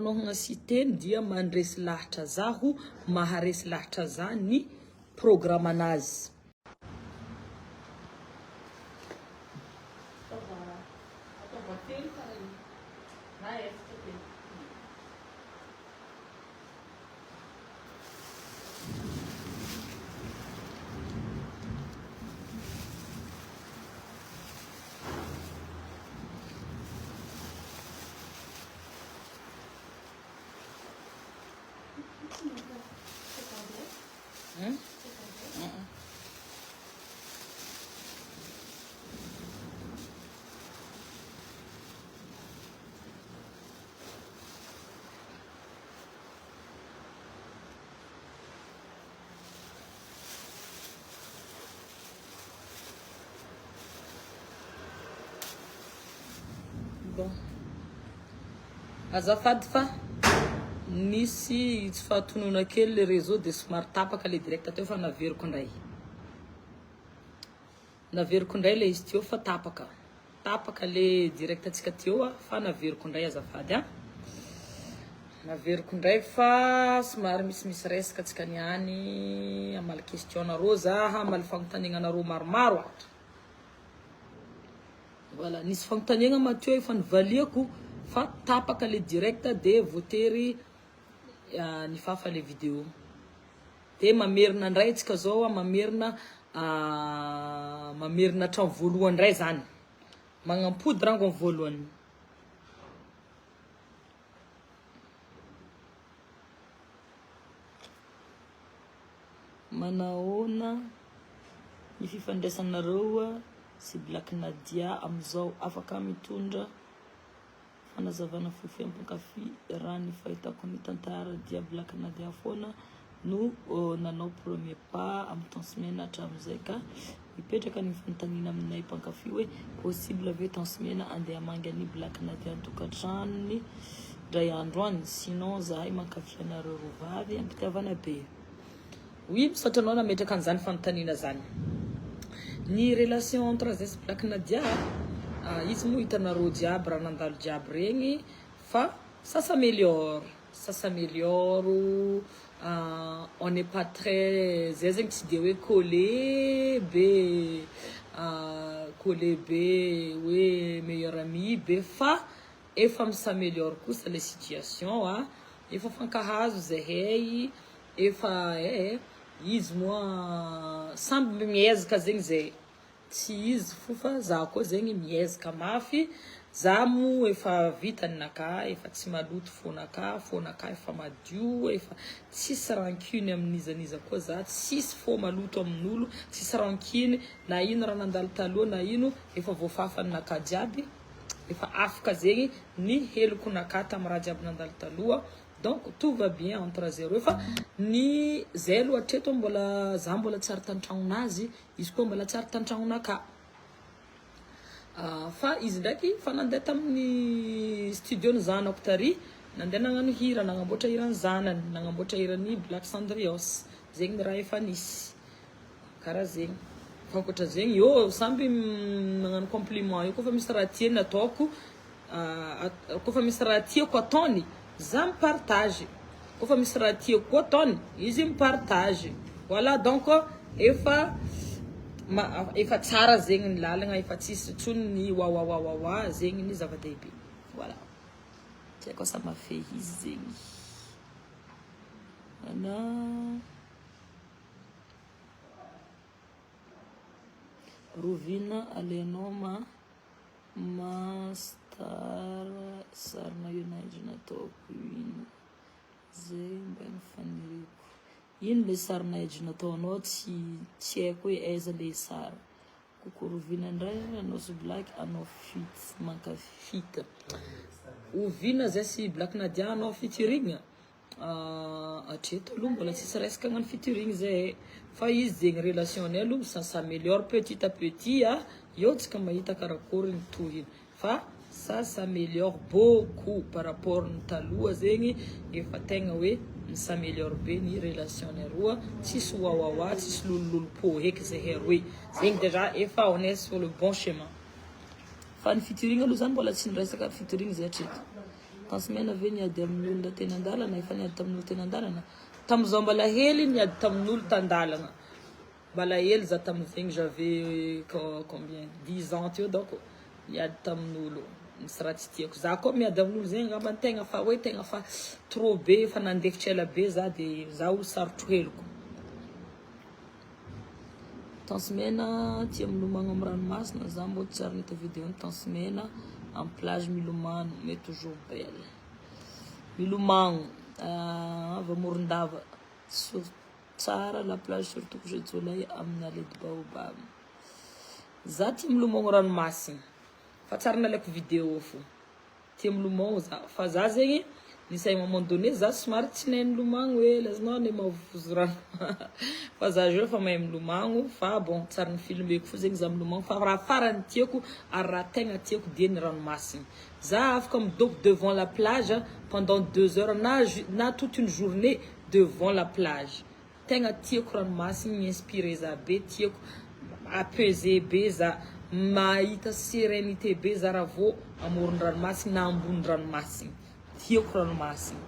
Manohagna Siteny dia mandresy lahatra zaho, maharesy lahatra za ny programanazy. Bon. Azafady fa nisy tsy fahatonona kely le réseau de somary tapaka le direct teo fa naveriko indray. Naveriko indray le izy teo fa tapaka. Tapaka le direct antsika teo a fa naveriko indray azafady a. Naveriko indray fa somary misimisy resaka antsika niany hamaly question nareo za hamaly fanontaniana anareo maromaro ato. Voilà, nisy fanontaniana ma teo efa nivaliako fa tapaka le direct de voatery nifafa le vidéo. De mamerina indray antsika zao a, mamerina mamerina hatramin'ny voalohany indray zany. Magnampody rango amin'ny voalohany. Manahoana ny fifandraisanareo sy Black Nadia amin'izao? Afaka mitondra fanazavana fohifohy amin'ny mpankafy? Raha ny fahitako ny tantara dia Black Nadia foana no nanao premier pas amin'ny Tence Mena hatramin'izay ka mipetraka ny fanontaniana aminay mpankafy hoe possible ve Tence Mena andeha hamangy an'i Black Nadia an-tokantranony indray andro any? Sinon zahay mankafy anareo roa vavy am-pitiavana be. Oui, misaotra anao nametraka an'izany fanontaniana zany. Ny relation entre zay sy Black Nadia, izy moa hitanareo jiaby raha nandalo jiaby regny fa ça s'améliore, ça s'améliore, on n'est pas très, zay zegny tsy de hoe collé be, collé be hoe meilleur ami be fa efa mi-s'améliore kosa le situation a, efa fankahazo zahay, efa eh izy moa samby miezaka zegny zay, tsy izy fo fa za koa zegny miezaka mafy, za moa efa vita ninakahy, efa tsy maloto fônakahy, fônakahy efa madio, efa tsisy rancune amin'iza n'iza koa za, tsisy fô maloto amin'olo, tsisy rancune na ino raha nandalo taloha na ino efa voafafa ninakahy jiaby. Efa afaka zegny ny heloko naka tam raha jiaby nandalo taloha donc tout va bien entre zay roe fa ny zay aloha hatreto mbola za mbola tsy ary tantragnonazy izy koa mbola tsy ary tantragnonaka fa izy ndraiky fa nandeha tamin'ny studio ny zanako tary nandeha nagnano hira nagnamboatra hiran'ny zanany nagnamboatra hiran'ny Black Sandrios zegny ny raha efa nisy Karaha zegny. Fa ankoatra zegny eo samby magnano compliment eo koa fa misy raha tiany ataoko koa fa misy raha tiako ataony za mi partage koa fa misy raha tiako koa ataony izy mi partage voilà donc efa efa tsara zegny ny lalagna efa tsisy intsony ny wawawawawa zegny ny zava-dehibe voilà tsy haiko asa mahafehy izy zegny voilà. Rovina alehanao ma mastar sarina United nataoko iny zay mba ny faniriako. Ino le sarina edge nataonao tsy tsy haiko hoe aiza le sary. Coucou Rovina indray anao sy Black anao feat mankafy feat. Ovina zay sy Black Nadia anao featuring? Hatreto aloha mbola tsisy resaka hagnano featuring zay e, fa izy zegny relation-nay aloha ça s'améliore petit à petit a, eo tsika mahita karakory ny tohiny fa ça s'améliore beaucoup par rapport ny taloha zegny efa tegna hoe mi-s'améliore be ny relation-nay roa, tsisy wawawa, tsisy lolololo-po eky zahay roe, zegny dejà efa on est sur le bon chemin, fa ny featuring aloha zany mbola tsy niresaka featuring zay hatreto. Tence mena ve niady amin'ny olona teny an-dalana? Efa niady tamin'olo teny an-dalana? Tamin'izaho mbola hely niady tamin'olo tan-dalana. Mbola hely za tamin'izegny j'avais combien? Dix ans teo donc niady tamin'olo. Misy raha tsy tiako. Za koa miady amin'olo zegny angamba tegna fa hoe tegna fa trop be efa nandefitra ela be za de za olo sarotro heloko. Tence mena tia milomagno amin'ny ranomasina za mbô tsy ary nahita video ny tence mena amin'ny plage milomano mais toujours belle milomagno avy Morondava sur tsara la plage surtout coucher de soleil amin'ny allée de baobab za tia milomagno ranomasina fa tsary nalaiko video fô. Tia milomagno za fa za zegny nisy à un moment donné za somary tsy nahay nilomagno hely azonao le mahavozo rano fa za zao efa mahay milomagno fa bon tsary nifilmeko fo zegny za milomagno fa raha farany tiako ary raha tegna tiako dia ny ranomasina za afaka midoko devant la plage pendant deux heures na na toute une journée devant la plage Tegna tiako ranomasina mi-inspire za be tiako apaisé be za mahita sérénité be za raha vao amoron-dranomasina na ambony ranomasina tiako ranomasina.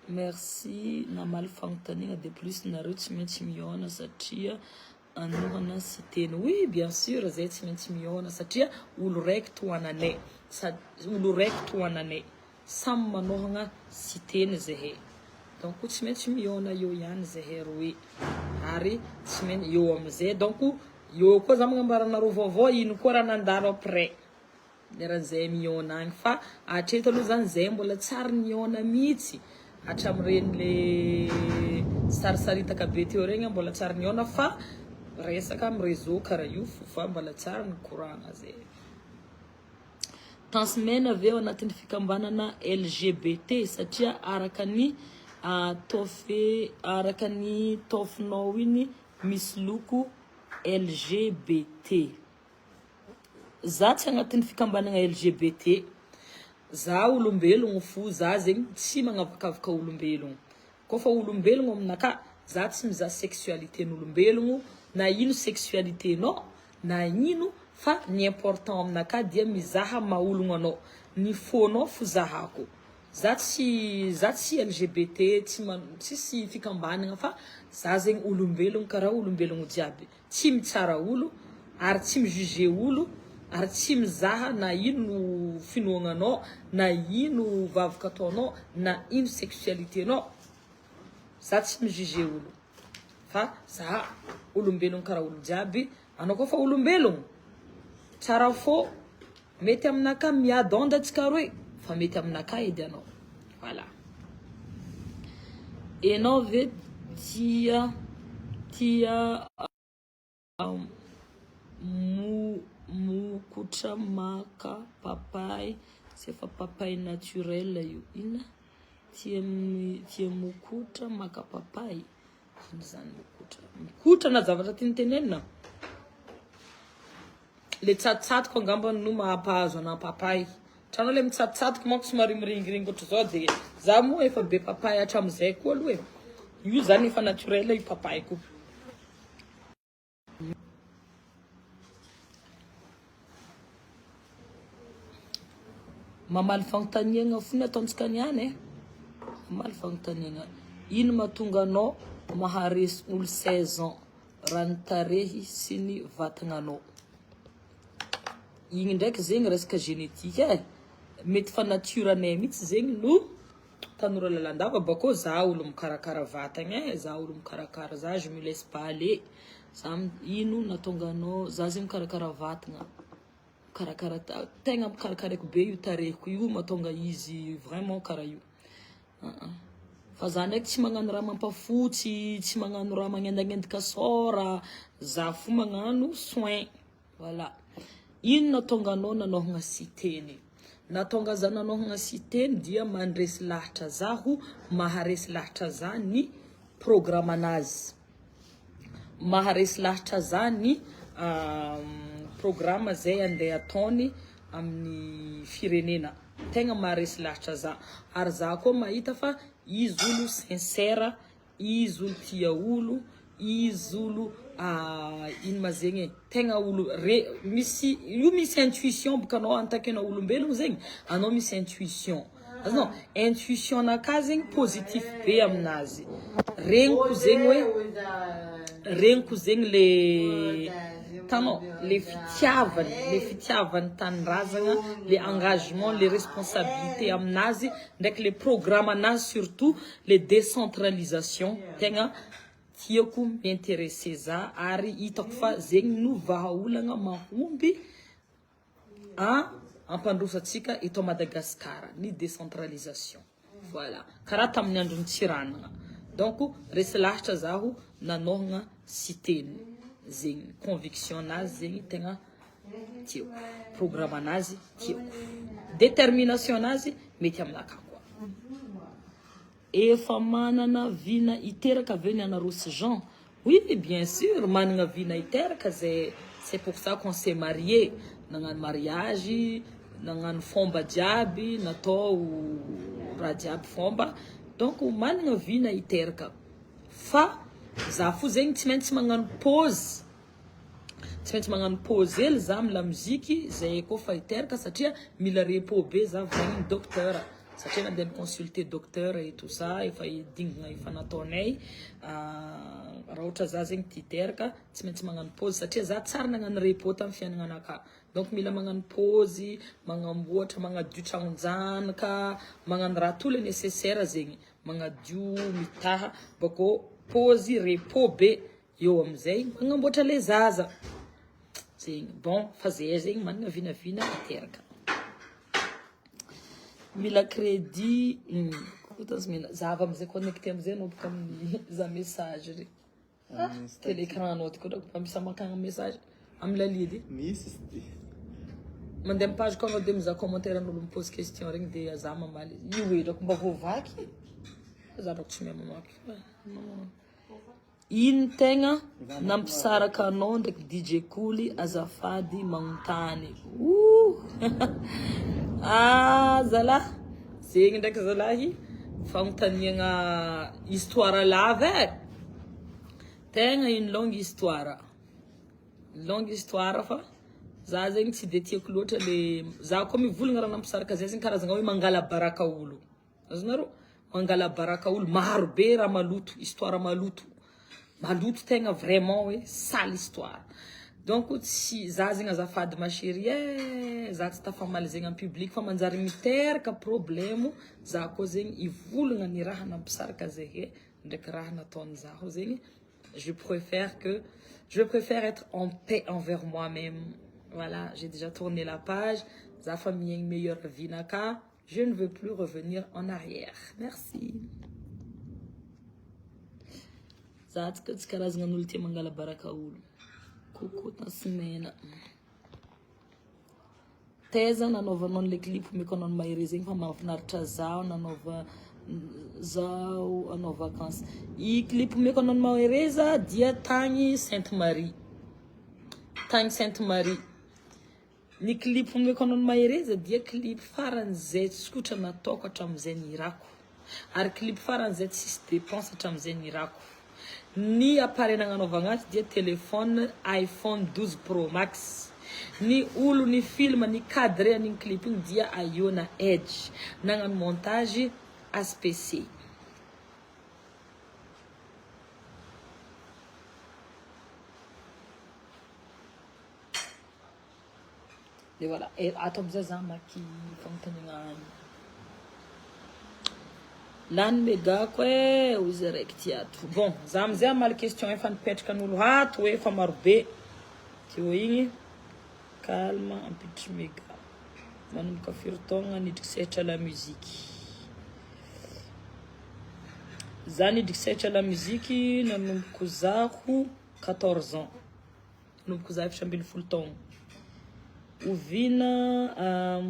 Merci namaly fagnontaniana de plus nareo tsy maintsy mihaona satria anohana sy teny oui bien sûr zay tsy maintsy mihaona satria olo raiky tohananay sady olo raiky tohananay Samy manohagna Siteny zahay donc tsy maintsy mihaona eo ihany zahay roe ary tsy main eo amizay donc eo koa za magnambara anareo vaovao ino koa raha nandalo après leran'izay mihaona agny fa hatreto aloha zany zay mbola tsy ary nihaona mihitsy hatramin'ireny le sarisaritaka be teo regny mbola tsy ary nihaona fa resaka amy réseau karaha io fo fa mbola tsy ary nikoragna zay. Tence mena ve ao anatin'ny fikambanana LGBT satria araka ny taofe araka ny taofinao iny misy loko LGBT. Za tsy agnatin'ny fikambanana LGBT. Za olombelogno fo za zegny tsy magnavakavaka olombelogno. Koa fa olombelogno aminakahy za tsy mizaha sexualité n'olombelogno na ino sexualité nao na ino fa ny important aminakahy dia mizaha maha ologno anao, ny fônao fo zahako, za tsy za tsy LGBT tsy man tsisy fikambanagna fa za zegny olombelogno karaha olombelogno jiaby, tsy mitsara olo ary tsy mi juger olo ary tsy mizaha na ino finoagnanao na ino vavaka ataonao na ino sexualité nao, za tsy mi juger olo. Fa za olombelogno karaha olo jiaby, anao koa fa olombelogno tsara fô, mety aminakahy miady onde antsika roe fa mety aminakahy edy anao, voilà. Enao ve tia tia Mokotra maka papay tsy efa papay naturel io inona tia tia mokotra maka papay ino zany mokotra mikotra na zavatra tiany tenenina le tsatotsatoko angamba no mahampahazo anah papay tranao le mitsatotsatoko manko somary miringiringy ohatr'izao de za moa efa be papay hatramizay koa aloha e io zany efa naturel io papay ko Mamaly fanontaniagna fona ataontsika niany e. Mamaly fanontaniagna. Ino mahatonga anao maharesy olo 16 ans raha ny tarehy sy ny vatagnanao? Igny ndraiky zegny resaka génétique e. Mety fa nature anay mihitsy zegny no Tanora lalandava bakô za olo mikarakara vatagna eh, za olo mikarakara, za je me laisse pas aller, za ino nahatonga anao, za zegny mikarakara vatagna, mikarakara tegna karakaraiko be io tarehiko io mahatonga izy vraiment karaha io, aa fa za ndraiky tsy magnano raha mampafotsy, tsy magnano raha magnendagnendaka sôra, za fo magnano soin. Voilà. Ino natonga anao nanaohagna Siteny? Natonga za nanaohagna Siteny dia mandresy lahatra zaho, maharesy lahatra za ny programme anazy. Maharesy lahatra za ny programme zay andeha ataony amin'ny firenena. Tegna maharesy lahatra za. Ary za koa mahita fa izy olo sincère. Izy olo tia olo, izy olo Ino ma zegny e, tegna olo re misy io misy intuition boka anao en tant que anao olombelogno zegny anao misy intuition azonao, intuition naka zegny positif be aminazy, regniko zegny hoe regniko zegny le hitanao le fitiavany le fitiavany tanindrazagna le engagement le responsabilité aminazy ndraiky le programme anazy surtout le décentralisation tegna Tiako mi-interesser za ary hitako fa zegny no vahaolagna mahomby a hampandroso antsika eto Madagascar ny décentralisation. Voilà. Karaha tamin'ny andron'i Tsiranana. Donc resy lahatra zaho nanohagna Siteny. Zegny conviction nazy zegny tegna tiako. Programme nazy tiako. Détermination nazy mety aminakahy koa. Efa manana vina hiteraka ve ny anareo sy Jean? Oui bien sur manana vina hiteraka zay c'est pour ça qu'on s'est marié nagnano mariage nagnano fomba jiaby natao raha jiaby fomba donc manana vina hiteraka fa za fo zegny tsy maintsy magnano pause Tsy maintsy magnano pause hely za am lamoziky zay koa fa hiteraka satria mila repos be za volagniny docteur satria nandeha ni consulter docteur et tout ça efa dingana efa nataonay raha ohatra za zegny te hiteraka tsy maintsy magnano pause satria za tsary nagnano repos tam fiaignananakahy donc mila magnano pause magnamboatra magnadio tragnonjanaka magnano raha tout le nécessaire zegny magnadio mitaha bakô pause repos be Eo amizay magnamboatra le zaza zegny bon fa zay zegny managna vinavina hiteraka. Mila crédit zava amizay connecté amizay anao boka amin'ny za message regny. Ah, télécran anao ty koa drako mba misy amakagna message amy lalia edy. Misy izy ty. Mandeha amy page ko anao de mizaha commentaire an'olo mipose question regny de za mamaly. Io e drako mba voavaky. Za drako tsy mahay mamaky. Ino tegna nampisaraka anao ndraiky DJ Koly azafady magnontany ouh ah zalah zegny ndraiky zalahy fagnontaniagna histoire lava eh tegna une longue histoire longue histoire fa za zegny tsy de tiako loatra le za koa mivolagna raha nampisaraka zay zegny karazagna hoe mangala baraka olo. Azonareo? Mangala baraka olo, maro be raha maloto, histoire maloto. Maloto tegna vraiment hoe sale histoire. Donc tsy za zegny azafady ma chérie eh, za tsy tafamaly zegny en public fa manjary miteraka problème za koa zegny hivolagna ny raha nampisaraka zahay ndraiky raha nataony zaho zegny. Je préfère que je préfère être en paix envers moi-même. Voilà, j'ai déjà tourné la page. Za fa miaigny meilleure vie naka. Je ne veux plus revenir en arrière. Merci. Za tsy tsy karazagna n'olo tia mangala baraka olo. Coucou Tansimena. Taiza nanaovanao an'ilay clip omeko anao ny mahereza igny fa mahafinaritra zaho nanaova zaho anao vacances. I clip omeko anao ny mahereza dia tagny Sainte Marie. Tagny Sainte Marie. Ny clip omeko anao ny mahereza dia clip faran'izay tsotra nataoko hatramin'izay nihirako ary clip faran'izay tsisy dépense hatramin'izay nihirako. Ny appareil nagnanaovagna azy dia téléphone iPhone 12 pro max. Ny olo ni film ni cadrer an'igny clip igny dia Ayona Edge. Nagnano montage HPC. De voilà, e ato amizay za mamaky fanontaniana agny. Lany megako e, hoy izy araiky ty ato. Bon, za amizay hamaly question efa nipetraka an'olo ato hoe efa marobe. Teo igny, calme ampiditry mega. Manomboka firy taogna nidriky sehatra la musique. Za nidriky sehatra la musique nanomboko zaho 14 ans. Nanomboka za 14 taogno. Oviana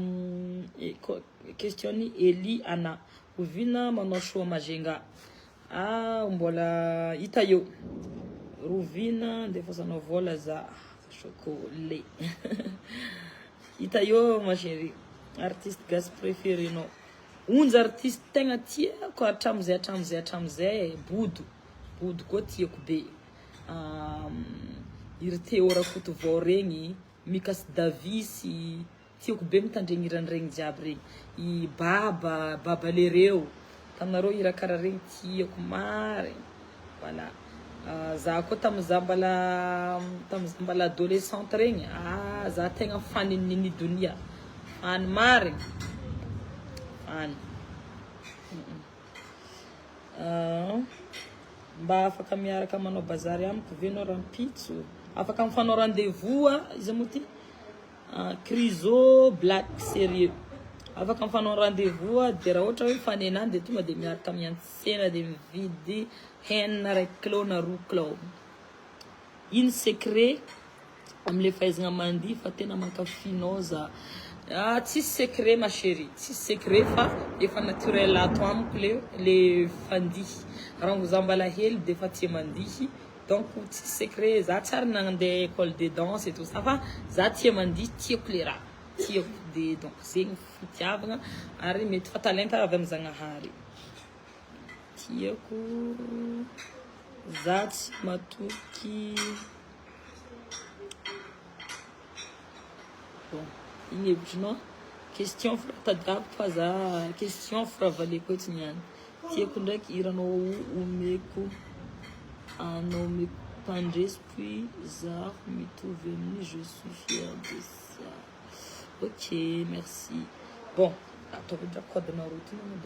question-n'i Elie Anna. Oviana manao show à Majunga? Ah mbola hita eo. Rovina andefasanao vola za. Chocolat. Hita eo ma chérie. Artiste gasy préféré-nao. Onja artiste tegna tiako hatramizay hatramizay hatramizay Bodo. Bodo koa tiako be. Iry Théo Rakotovao regny, Micas Davis, tiako be mitandregny hiran'iregny jiaby regny, i Baba, Baba Lereo, hitanareo hira karaha regny tiako marigny, voilà. Za koa tamiza mbala tamiza mbala adolescente regny, ah za tegna fan-n'i Ninie Donia, fan marigny, fan. Mba afaka miaraka manao bazary amiko ve anao rahampitso? Afaka mifanao rendez-vous a, iza moa ty? Criso Black sérieux. Afaka mifanao rendez-vous a, de raha ohatra hoe mifanena any de tonga de miaraka miantsena de mividy hena 1 kilao na 2 kilao. Ino secret amle fahaizana mandihy fa tena mankafinao za? Ah, tsisy secret ma chérie, tsisy secret fa efa naturel ato amiko le fandihy. Raha za mbala hely de efa tia mandihy, donc tsisy secret. Za tsy ary nandeha école de danse et tout ça fa za tia mandihy, tiako le raha, tiako de donc zegny fitiavagna ary mety fa talenta avy amy Zagnahary. Tiako za tsy matoky. Bon, ino hevitrinao? Question fa tadiaviko fa za question fa valeko etsy niany. Tiako ndraiky hiranao omeko anao omeko mpandresy puis zaho mitovy amin'ny, je suis fière de ça. Ok, merci. Bon, ataovy ndraiky code-nareo ty moa.